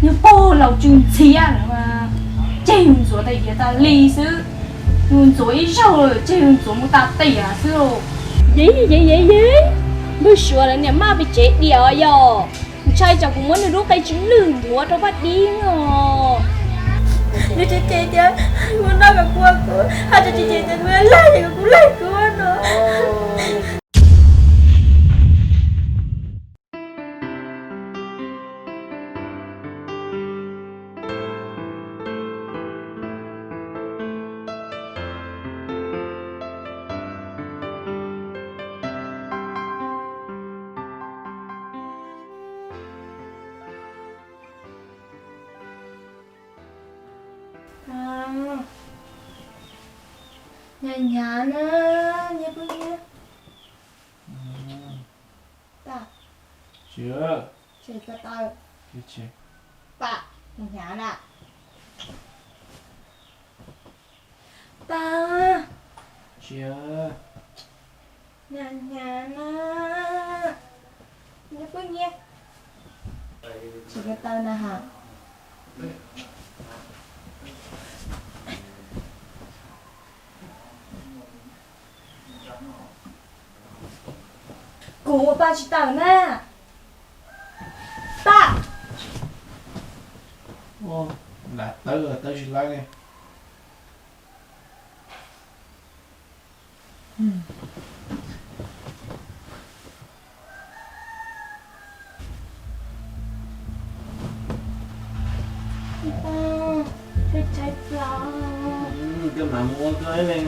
Nws pog laus tsw ntxhiab, tseg yus ntxuav tas yias tas li xwb. Yus ntxuav ib zaug lawm tseg yus ntxuav mus tas tiam xwb. Yeeb yeeb yeeb yeeb, npawg Suav lawv niam maj pes tsev diam os yog. Ntshai tsam kuv muab nws lub qe tsw lwj nthuav rau paj dib os. Nws tsis cem tias kuv noj kom kua kuv, hais tias tsis cem tias kuv laig ces kom kuv laig kuv no. Hnyav hnyav na, nyias phooj ywg. Tsis, tsis ko taw. Pam, hnyav hnyav na. Pam, tsis, hnyav hnyav na. Nyias phooj ywg, tsis ko taw na ha. Kuv ua pa tsis tawm na. Pa. Lam tawb tawb tsis laib li. Peb tshaib plab. Koj mam mus ua koj ib leeg.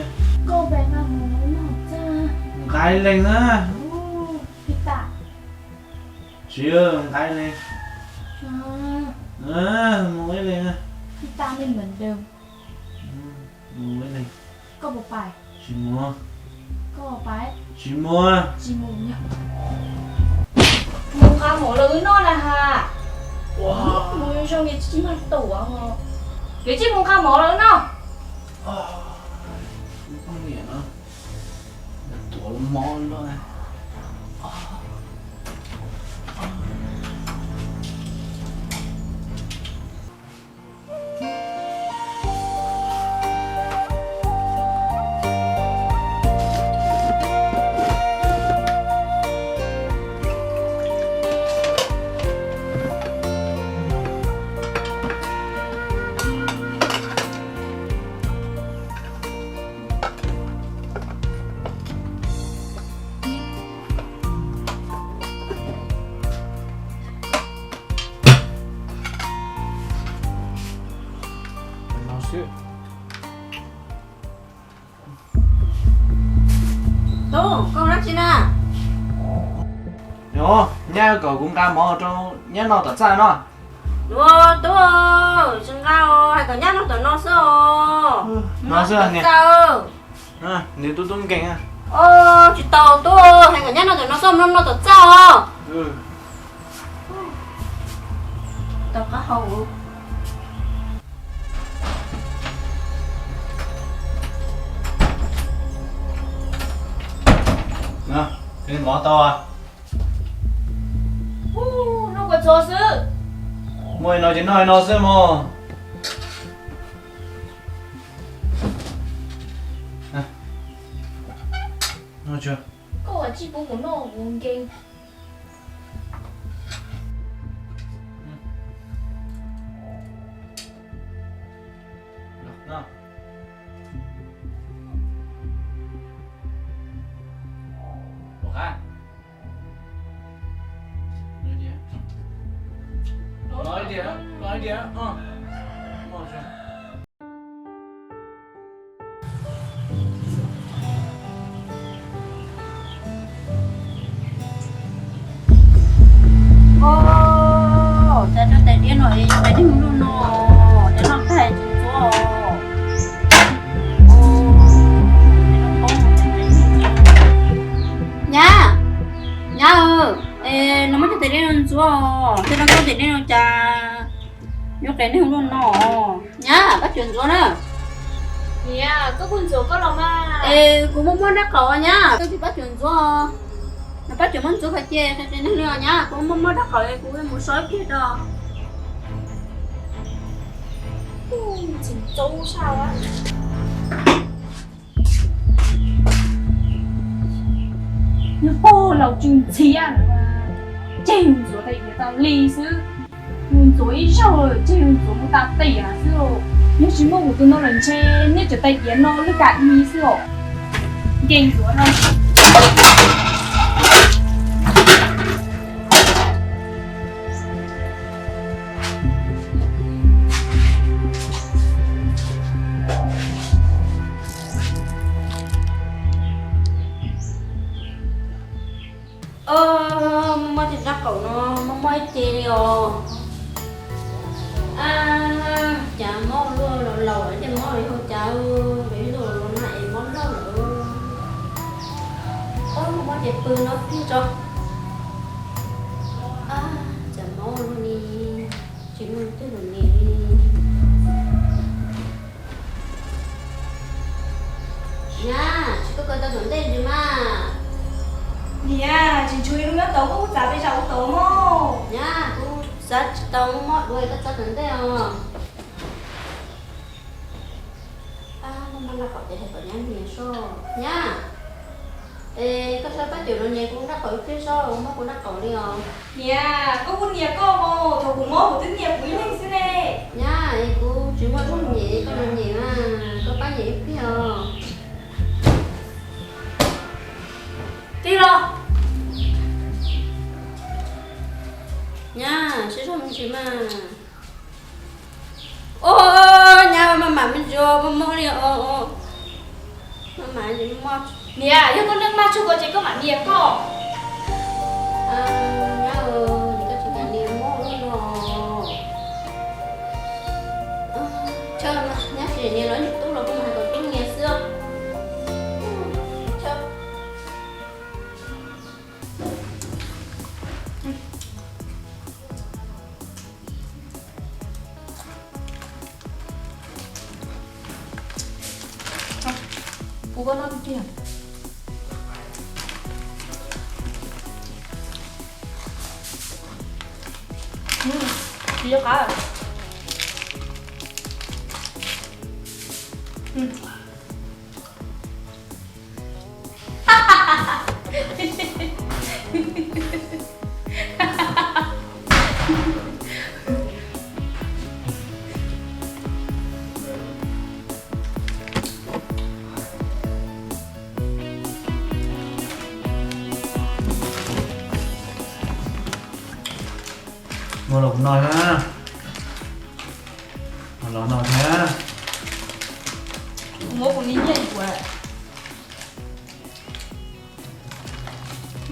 Koj pem nqa mus ua noj txaj. Nqa ib leeg na. Pis tas. Tsis, nqa ib leeg. Mus ib leeg. Pis tas nej meem dee. Mus ib leeg. Koj puas pais? Tsis mus. Koj puas pais? Tsis mus. Tsis mus. Mus nqa mov los wb noj na ha. Mus zoo li tsis mag tuam. Kev tsis mus nqa mov los wb noj. Poj niam no, tuav los mov loj. Tub, koj ua dab tsi na? Nyab kom kuv nqa mov rau nyab noj tom txaj no. Ua tub, tsis nqa os, hais kom nyab noj tom no xwb os. No xwb niam. Nws tub tub nkeeg. Tsis tau tub, hais kom nyab noj tom no xwb, noj noj tom txaj os. Tau qab hau. Mov tau. Noj kua txob xwb. Muaj no ces noj no xwb mog. Koj ua tsis pub kuv noj kuv nkeeg. Os, cas rau tais diav no es tais diav mus luaj no, cas noj tag tsis ntxuav. Nyab, nyab, es no muab cov tais diav no ntxuav, tej no koj tais diav no cas yuav qes neeg luaj no. Nyab, pab cuam ntxuav na. Niam, koj kuj ntxuav koj los mas. Es kuv muaj muab rab qaum nyab, koj cia pab cuam ntxuav. No pab cuam muab ntxuav qhov ces qes qes neeg li os nyab, kuv muaj muab rab qaum es kuv mus so ib pliag rau. Txaus sab. Nws pog laus tsw ntxhiab, ces yus ntxuav tais diav tau li xwb. Yus ntxuav ib zaug ces yus ntxuav mus tas tiam xwb os. Yog tsis muaj kuv tus no lawm ntshe neb cov tais diav no lwj kav i xwb os. Nkees ntxuav no. Mob mob tej nrab qaum no, mob mob ib ce li os. Cas mob luaj, laus laus ces mob li hauv cas, ib tug laus laus no es mob loj lawm. Mob ces pw no tib tso. Cas mob luaj li, tsis muaj twg los niam li. Nyab, tsis koj kaw tau tom ntej ntsis mas. Niam, tsis ntshuav ib lub nyob tod, koj kuj txav pes zam ua tod mog. Nyab, kuv txav tsis tau, mob dua, koj txav tom ntej os. Nyab, es koj saib pab cuam no nias kuv nrab qaum ib pliag seb mob kuv nrab qaum li os. Niam, koj kuj nias koj mog, thaum kuv mob kuv twb nias kuv ib leeg xwb ne. Nyab, es kuv tsis muaj zaub nyem, koj los nyem mas, koj pab nyem ib pliag os. Tij los. Nyab, siab zog me ntsis mas. Ua, nyab, maj mam me ntsis, mob mob li os. Maj mam me ntsis, mob. Niam, yog koj neej maj tshaj ko ces koj mam nias koj. Nyab, koj tsis kam nias mob li no. Nyab tsis nias los niam tub los kuj hais kom tub nias xwb. Kuv koj noj tiag. Tsis yog qab. Muab los kuv noj thiab. Los noj thiab. Kuv muab kuv li nyiaj yuav.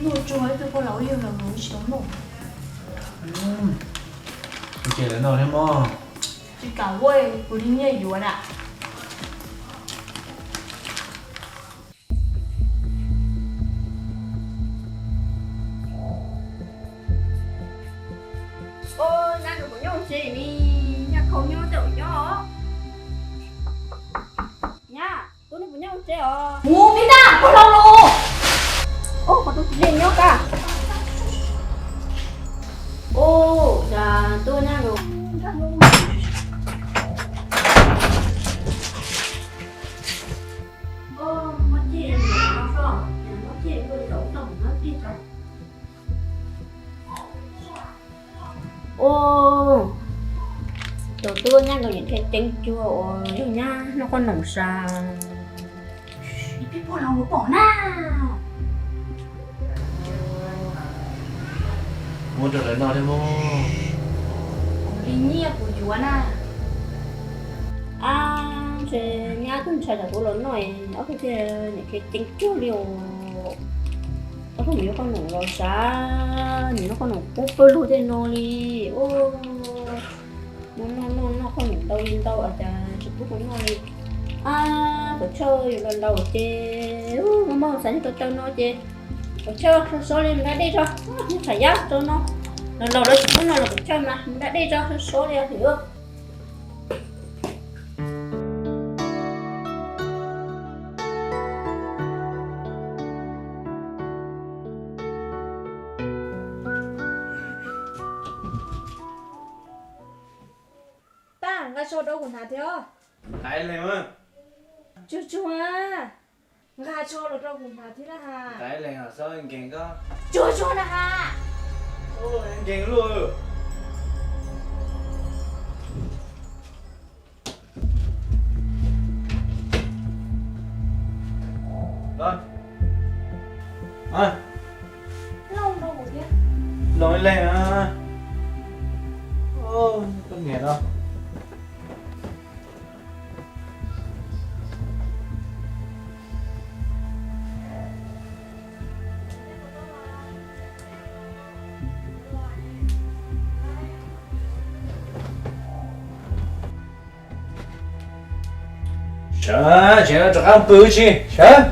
Nuj tsuag ib tug poj laus yog los mus tsis tau noj. Ces lawv noj thiab mog. Tsis kam ua, kuv li nyiaj yuav na. Nyab, kuv nyob tsev li, nyab khaus nyob tej nyob. Nyab, tub, nej puas nyob tsev os? Mus pib ntag, puag laus los. Ub, qhov tub tsis yeej nyob kag. Ub, cas tub nyab los. Ub, tus tub nyab nkawd niam thiaj ceeb cuag uas yog nyab noj qhob noom sas. Peb puag laus pom na. Muab rau lawv noj thiab mog. Kuv li nyiaj kuv yuav na. Ab, ntshe nyab twb ntshai tsam kuv los noj, ob tug thiaj niam khiav ceev cuag li os. Ob tug mus yuav qhob noom los sav, nim no qhob noom kub pawg lug tej no li. Ua, noj noj noj noj qhob noom ntau li ntau cas tsis pub kuv noj li. Ab, kaum chawj yuav los laus ces, mob mob xav nyob tau taw no ces kaum chawj so so li mus da dej tso, nyob thaum yav tso no, los laus lawv tsis pub noj los kaum chawj mas mus da dej tso, so so li os. Pab, nqa tsho rau kuv hnav thiab. Nqa ib leeg. Tsuag tsuag, nqa tsho los rau kuv hnav thiab na has. Nqa ib leeg, xob nkeeg koj. Tsuag tsuag na has. Nkeeg luaj. Los ib leeg. Koj niam no. Sawv, tseem rov qab pw tsi, sawv.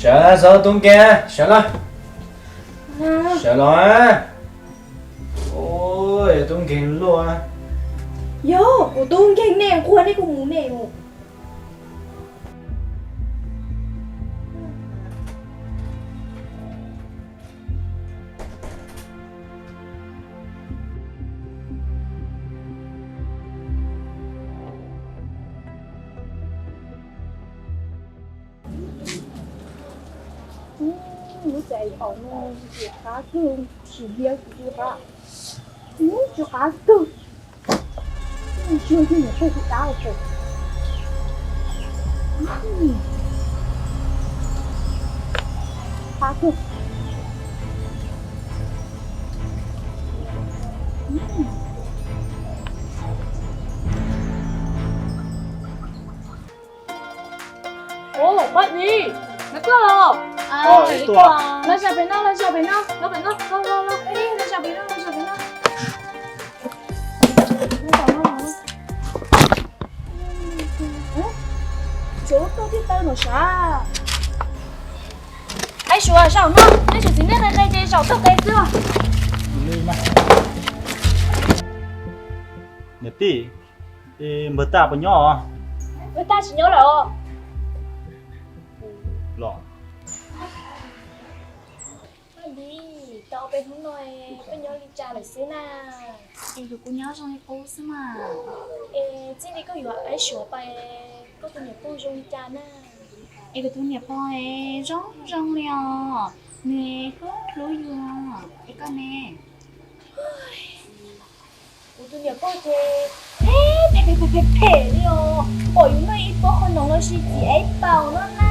Sawv, txhob tub nkeeg, sawv los. Sawv los. Yog tub nkeeg luaj. Yog kuv tub nkeeg nej nquag nej kuj mus nej os. Lub txais qaum no tsis qab kawg, sim liab kuv tsis qab. Tsis qab kawg. Tsuag tsuag niam pog kuv dab os. Qab kawg. Ua, Paj Dib, nov koj los? Los zaum pem no, los zaum pem no, los pem no, los, los, los, los zaum pem no, los zaum pem no. Tsuav koj thiaj tawv no sav. Aib Suav, zaum no nej tseem txiv neej qe qe ces zaum taug qe xwb. Niam tij, npawg Taj puas nyob os? Npawg Taj tsis nyob lawm os. Los. Paj Dib, tau peb hnub no koj nyob li cas lawm xwb na? Es kuv nyob zoo li qub xwb mas. Es txij li koj yuav Aib Suav pais, koj tus niam pog zoo li cas na? Es kuv tus niam pog zoo zoo li os, nws hlub hlub yus. Es koj ne? Kuv tus niam pog ces phem phem phem phem li os, pom yus noj ib pob qhov noov los sis txiv ev taus no na,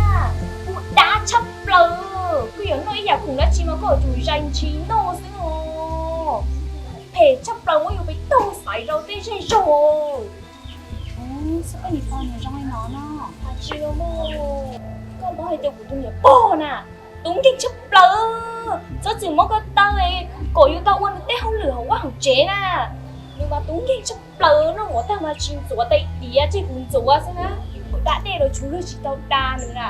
kuj dab tshaj plaws. Koj yuav noj ib yam khoom dab tsi mas koj yuav tsum zais ntshis noj xwb os. Phem tshaj plaws, muab yus pes taug xaiv rau tej zej zog. Xyov koj niam pog nws zoo li no no. Tsis, koj paub hais tias kuv tus niam pog na, tub nkeeg tshaj plaws, txhob txwm muab koj taw kom yus tau ua nws tej hauj lwm hauv vaj hauv tsev na. Nws mas tub nkeeg tshaj plaws, noj mov tag mas tsis ntxuav tais diav, tseg kuv ntxuav xwb na. Da dej los tsuav luag tsis tau da nws na.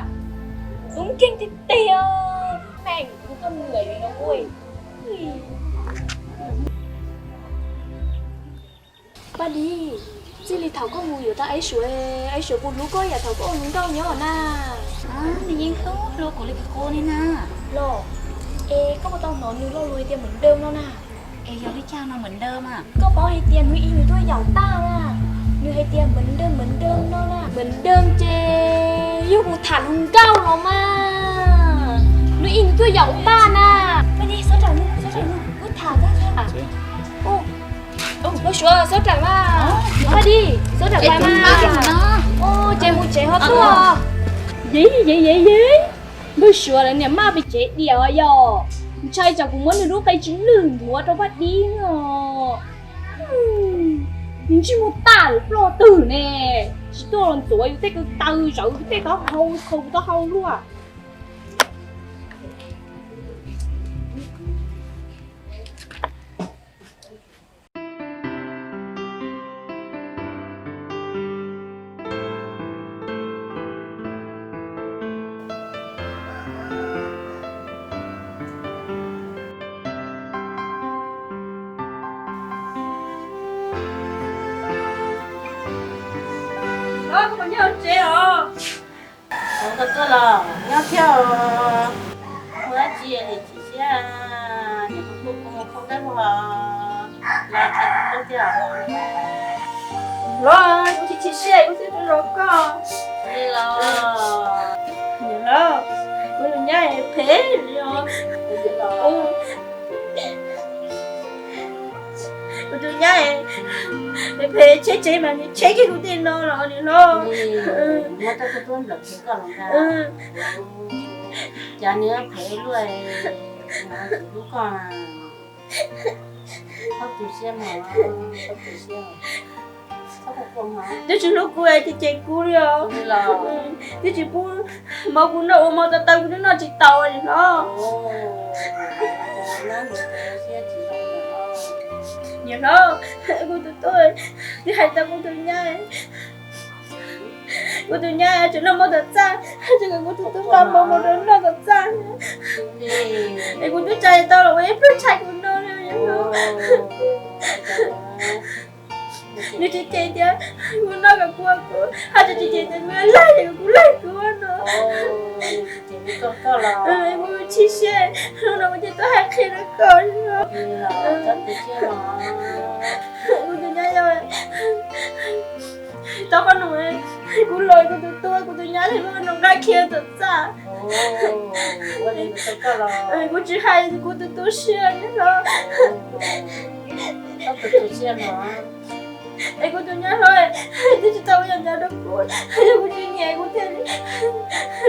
Tub nkeeg tiag tiag. Meem, kuv tuaj nws li no ua. Paj Dib, txij li thaum koj mus yuav tau Aib Suav, Aib Suav puas hlub koj yam thaum koj ua nkauj nyob na? Nws yeej hlub hlub kuv li qub li na. Los, es koj puas tau hnov nws lo lus hais tias meem dawm no na? Es yog li cas no meem dawm mas? Koj paub hais tias hnub ib nws tuaj yaum Taj na, nws hais tias meem dawm meem dawm no na. Meem dawm ces yog mus tham hluas nkauj los mas. Hnub ib nws tuaj yaum Taj na. Paj Dib, xob rawm, xob rawm, wb tham Taj. Ua, Suav, xob rawm mas. Paj Dib, xob rawm mas. Ua, ces mus tsev ho tuaj. Yeej yeej yeej yeej, npawg Suav lawv niam maj pem tsev diam os yog. Ntshai tsam kuv muab nws lub qe tsw lwg nthuav rau Paj Dib os. Nws ntsej muag tam lub ploj twg ne, tsis tuaj los ntxuav yus tej ko taw, zawv yus tej taub hau, khaws kuv taub hau luaj. Koj puas nyob tsev os? Koj tuaj los nyob thiab os. Ua dab tsi es chim siab, niam tus tub kuv mus khau dab vog los tseem tuaj tiag. Los, kuv tsis tshua siab kuv thiaj tuaj zov koj. Niam hlob, kuv tus nyab phem li os. Kuv tus nyab phem phem, tsheb tsev mas nws tsheb kiag kuv tej no los niam hlob. Cas nws phem luaj, hlub koj. Txhob tu siab mog, txhob tu siab. Twb tsis hlub kuv ces cem kuv li os. Twb tsis pub mov kuv noj, ua mov tau tau kuv twb noj tsis tau niam hlob. Niam hlob, kuv tus tub twb hais tau kuv tus nyab, kuv tus nyab tseem noj mov tom txaj, tseem kom kuv tus tub nqa mov mus rau noj tom txaj. Es kuv twb tsa tau los ua ib pluag tshais kuv noj li niam hlob. Nws tseem cem tias kuv noj kom kuv, kuv hais tias tsis cem tias kuv yuav laig es kuv laig kuv no. Kuv chim siab, hnub no kuv thiaj tuaj hais qhia rau koj. Kuv tus nyab yog tau qhov no, kuv los kuv tus tub, kuv tus nyab thiaj muab nws nqa khiav tom txaj. Kuv tsis hais kuv tus tub siab niam hlob. Es kuv tus nyab hlob twb tsis tau ua yam ntawd rau kuv, yog kuv tsis nyiam kuv thiaj li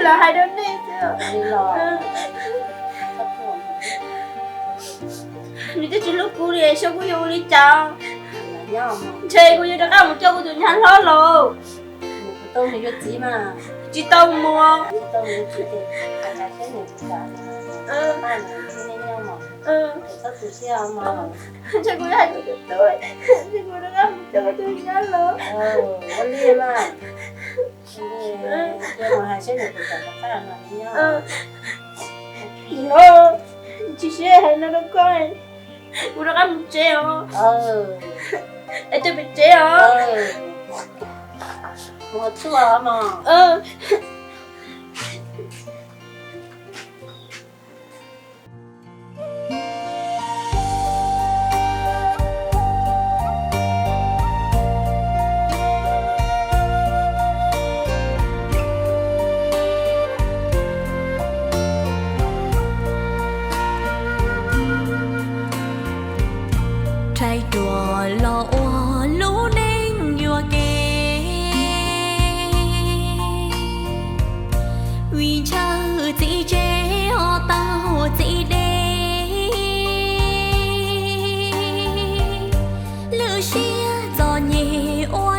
los hais rau nej xwb. Nws twb tsis hlub kuv li, xyov kuv yuav ua li cas. Ntshe kuv yuav rov qab mus coj kuv tus nyab hlob los. Tsis tau mus. Ntshe kuv hais kuv tus tub, ntshe kuv rov qab mus coj kuv tus nyab los. Ua li mas. Los, tsis siab hais no rau koj, kuv rov qab mus tsev os. Es coj pem tsev os. Rhais ruam los ua lub neej yuam kev, vim ntshaw txiv tsev ho tau txiv deb. Lwm siab txom nyem ua